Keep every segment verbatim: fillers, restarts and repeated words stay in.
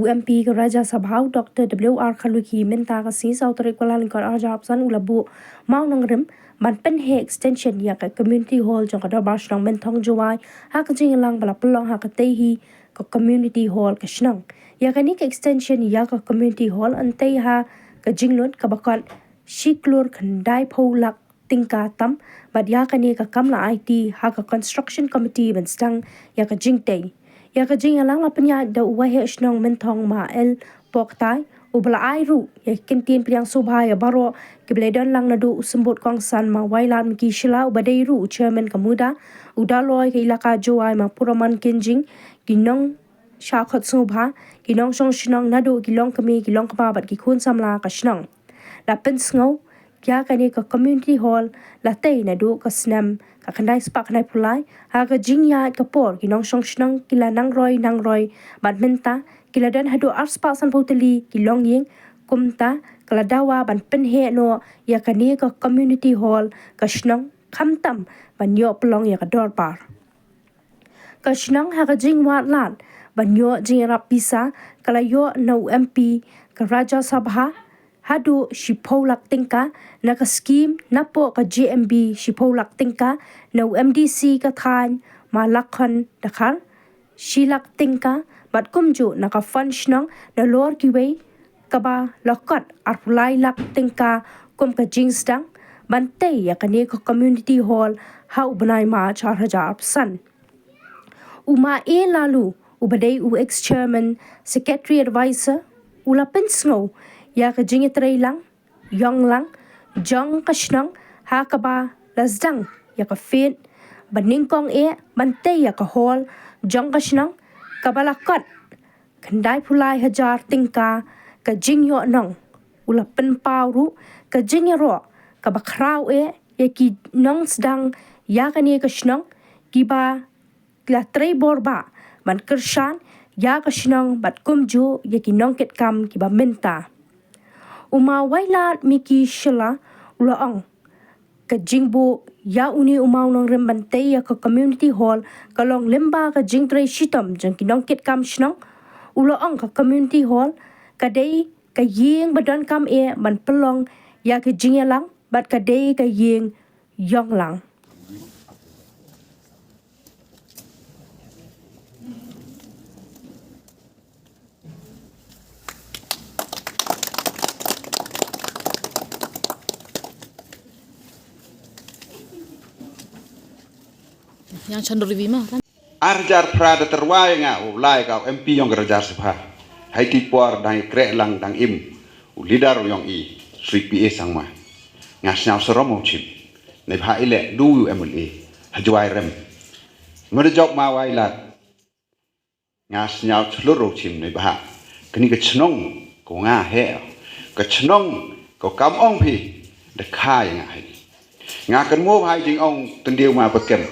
MP ka Rajya Sabha, Dr W R Kharlukhi, mynta ka sngi saw tarik Kyllalyngkot arhajar arphew san u la buh mawnongrim ban pynheh extension ïa ka community hall jong ka Dorbar Shnong Mynthong Jowai ha ka jingïalang ba la pynlong ha katei hi ka community hall ka shnong. Ïa kane ka extension ïa ka community hall yn tei ha ka jinglut kaba kot shi klur khyndai phew lak tyngka tam, bad ïa kane ka kam la aiti ha ka construction committee ban sdang ïa ka jingtei. Ïa ka jingïalang la pynïaid da u Waheh Shnong Mynthong Ma L Poktai, uba la ai ruh ïa ki kyntien pdiang sngewbha ïa baroh kiba la don lang naduh u Symbud Kongsan Ma Wailadmiki Shylla uba dei ruh u chairman ka MUDA, u Dolloi ka Elaka Jowai Ma Puramon Kynjing, ki nongshah khot sngewbha, ki nongshong shnong naduh ki longkmie, ki longkpa bad ki khun samla ka shnong. La pynsngew ïa kane ka community hall la tei naduh ka snem ka khyndai spah khyndai phew lai, ha ka jingïaid ka por ki nongshong shnong ki la nang roi nang roi bad mynta ki la don haduh ar spah san phew tylli ki longïing. Kumta ka la dawa ban pynheh noh ïa kane ka community hall ka shnong, khamtam ban ïoh pynlong ïa ka dorbar. Ka shnong ha ka jingwad lad ban ïoh jingïarap pisa ka la ïoh na u MP ka Rajya Sabha haduh shi phew lak tyngka, na ka skim napoh ka J M B shi phew lak tyngka, na u MDC ka thaiñ Ma Lakhon Dkhar shi lak tyngka, bad kumjuh na ka fund shnong nalor kiwei kaba la kot arphew lai lak tyngka kum ka jingsdang ban tei ïa kane ka community hall ha u bnai March arhajar arphew san. U Ma E Lalu, uba dei u ex chairman, secretary advisor, u la pynsngew ïa ka jingïatreilang ïong lang jong ka shnong ha kaba la sdang ïa ka phase ba nyngkong eh ban tei ïa ka hall jong ka shnong kaba la kot khyndai phew lai hajar tyngka ka jingïohnong. U la pynpaw ruh ka jingïaroh kaba khraw eh ïa ki nongsdang ïa kane ka shnong kiba la trei bor bha ban kyrshan ïa ka shnong bad kumjuh ïa ki nongkitkam kiba mynta. U Ma Wailadmiki Shylla u la ong, ka jingbuh ïa une u mawnongrim ban tei ïa ka community hall ka long lyngba ka jingtrei shitom jong ki nongkitkam shnong. U la ong ka community hall ka dei ka ïing ba donkam eh ban pynlong ïa ka jingïalang bad ka dei ka ïing ïong lang. Yang chandor wi ma kan. Arhajar phra da tyrwa ïa nga u lai ka u MP ïong ka Rajya Sabha. Hai ti por dang i kreh lang dang im u leader ïong i Sri P A Sangma. Nga sñiaw sarom u chim. Neibha i leh du u MLA ha Jowai rem. Mada jop ma wai lad. Nga sñiaw chlur u chim neibha kani ka chnong ko nga he. Ka chnong ko kam ong phi da kha ïa nga hai. Nga kan mo hai jing ong tyndiu ma ba kem.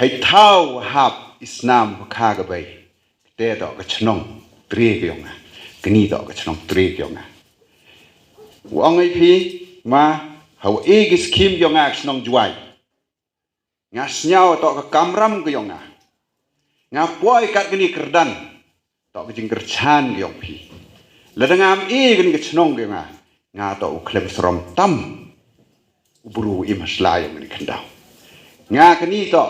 Hai thaw hap isnam ba kha ka bai. Te to ka chnong tre ka ïong nga. Kani to ka chnong tre ka ïong nga. Wa ong ai phi ma hawa e ki skim ïong nga ka chnong Jowai. Nga sñiaw to ka kamram ka ïong nga. Nga poi kat kani kyrdan. To ka jingkyrchan ka ïong phi. Lada ngam e kani ka chnong ka ïong nga. Nga to u khlem srom tam. U bru u im ha sla ïong kani khyndaw. Nga kani to.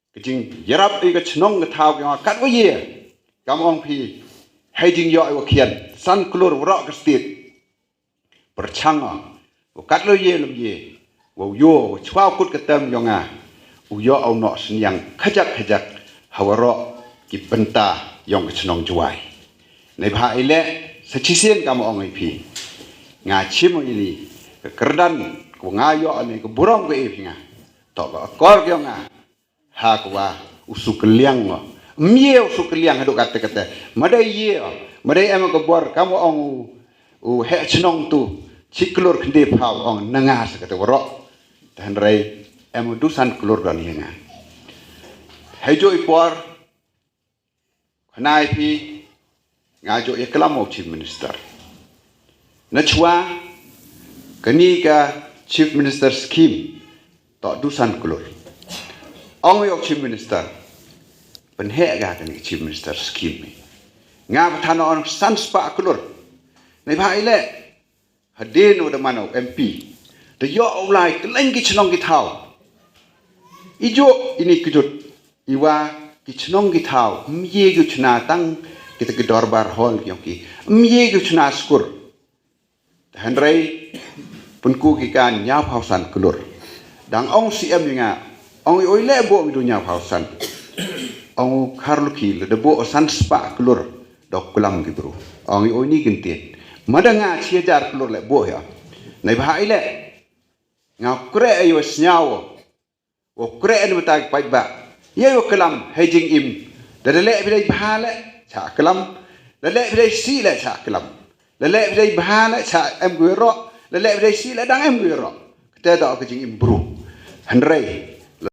Ka jingïarap i ka chnong ka thaw ka ïong nga kat wa ye. Kam ong phi. Hai jingïoh i wa khian. San klur waroh ka state. Pyrchang ong, u kat lo ye lum ye, wa u yo, wa chwa u kut ka tem yong nga, u yo au nok sniang khajak khajak, ha waroh ki bynta yong ka chnong Jowai. Neibha i leh, sa chisien kam ong i phi. Nga chim ong ini, ka kyrdan, ka nga yo ani, ka burong ka i phi nga. Tok ka akor yong nga, ha kwah u suk kylliang ngo. Mye u suk kylliang haduh kate kate. Madei ye, madei em ka bor, kam ong u, u heh chnong tu, chi klur khyndai phaw ong na nga sa kate waroh. Te hynrei em u dusan klur don ye nga. Hei jo i por, khnai phi, nga jo i klam u Chief Minister. Na chwa, kani ka Chief Minister scheme, to dusan klur. Ong yok Chief Minister. pynheh ka kane ka Chief Minister Scheme. Nga ba than ong san spah klur. Neibhah i leh, hadien u da man u M P, da ïoh u lai kylleng ki chnong ki thaw. I juk ini kjut, i wa ki chnong ki thaw, ym ye ki chna tang kita ki dorbar hall ki ong ki, ym ye ki chna skur. Hynrei pynku ki kan ñiaw phaw san klur. Dang ong C M ïa nga, ong i oi leh bok mi du ñiaw phaw san. Ong u Kharlukhi lada bok san spah klur da klam ki bru. Ong i oi ni kyntien. Mada nga shi hajar klur leh bok ïa. Neibhah i leh, nga kre ïa u sñiaw. Wa kre ni mynta ki paidbah. Ïa u klam hei jingim. Da da leh phi dei bha leh, sha klam. Da leh phi dei sih leh, sha klam. Da leh phi dei bha leh, sha em gu ïaroh. Da leh phi dei sih leh, dang em gu ïaroh. Kata da ka jingim bru. Hynrei